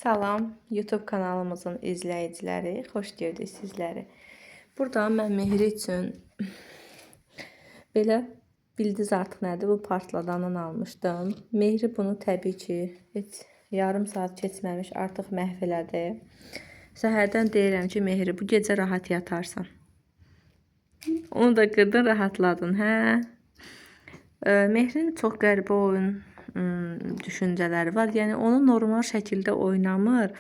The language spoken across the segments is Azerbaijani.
Salam YouTube kanalımızın izləyiciləri, xoş gördük sizləri. Burada mən Mehri üçün belə bildiniz artıq nədir bu partladandan almışdım. Mehri bunu təbii ki, heç yarım saat keçməmiş artıq məhv elədi. Səhərdən deyirəm ki, Mehri bu gecə rahat yatarsan. Onu da qırdın, rahatladın, hə? Mehrinin çox qəribə oyun düşüncələri var. Yəni onu normal şəkildə oynamır.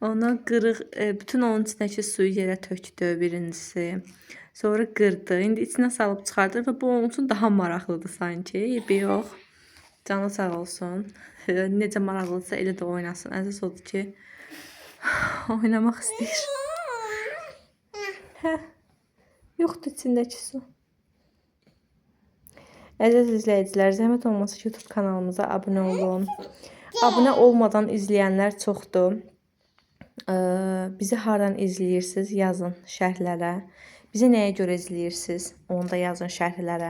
Onu qırıq, bütün onun içindəki suyu yerə tökdü birincisi. Sonra qırdı. İndi içinə salıb çıxardır və bu onun üçün daha maraqlıdır sanki. Eybi yox. Canı sağ olsun. Necə maraqlıdırsa elə də oynasın. Əsas odur ki, oynamaq istəyir. Hə. Yoxdur içindəki su. Əziz izləyicilər, zəhmət olmasa YouTube kanalımıza abunə olun. Abunə olmadan izləyənlər çoxdur. Bizi hardan izləyirsiniz, yazın şərhlərə. Bizi nəyə görə izləyirsiniz, onu da yazın şərhlərə.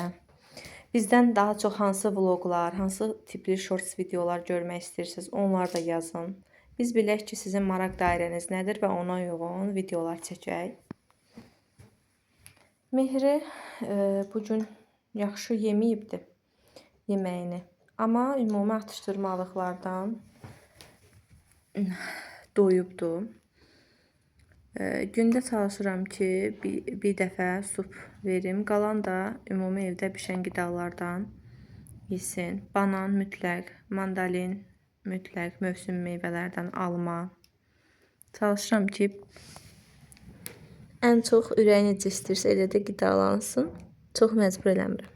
Bizdən daha çox hansı vloqlar, hansı tipli shorts videolar görmək istəyirsiniz, onları da yazın. Biz bilək ki, sizin maraq dairəniz nədir və ona uyğun videolar çəkək. Mehri bu gün yaxşı yeməyibdi yeməyini. Amma ümumi atışdırmalıqlardan doyubdu. Gündə çalışıram ki, bir dəfə sup verim. Qalan da ümumi evdə bişən qidalardan yesin. Banan mütləq, mandalin mütləq, mövsüm meyvələrdən alma. Çalışıram ki, ən çox ürəyi necə istəyirsə elə də qidalansın. Çox məcbur eləmirəm.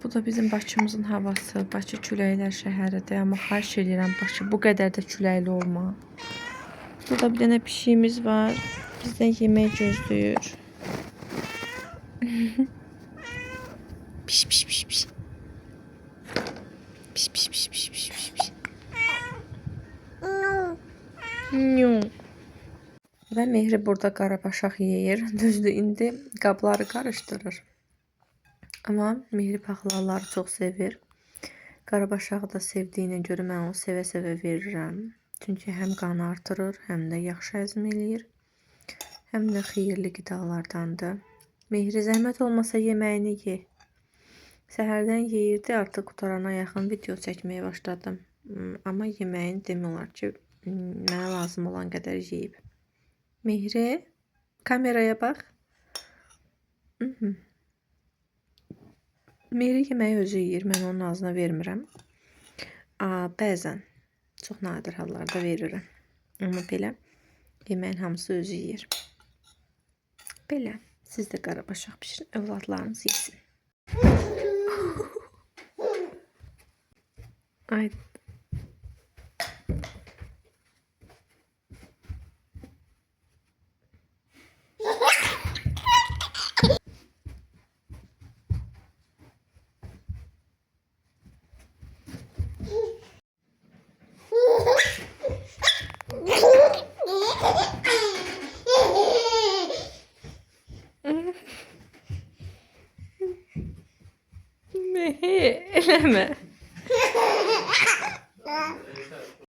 Bu da bizim Bakımızın havası. Bakı küləklər şəhəridir. Amma xahiş edirəm Bakı bu qədər də küləkli olma. Burada bir dənə pişiyimiz var. Bizdən yemək gözləyir. Piş piş piş piş. Piş piş piş piş piş piş piş. Və Mehri burada qarabaşaq yeyir. Düzdür, indi qabları qarışdırır. Amma Mehri paxlaları çox sevir. Qarabaşağı da sevdiyinə görə mən onu sevə-sevə verirəm. Çünki həm qanı artırır, həm də yaxşı həzm eləyir. Həm də xeyirli qidalardandır. Mehri, zəhmət olmasa yeməyini ye. Səhərdən yeyirdi, artıq qurtarana yaxın video çəkməyə başladım. Amma yeməyini demək olar ki, mənə lazım olan qədər yeyib. Mehri, kameraya bax. Mehri yeməyi özü yeyir, mən onun ağzına vermirəm. Bəzən, çox nadir hallarda verirəm. Amma belə yeməyin hamısı özü yeyir. Belə, siz də qarabaşaq bişirin, övladlarınız yesin. Ay. Mehri, eləmə.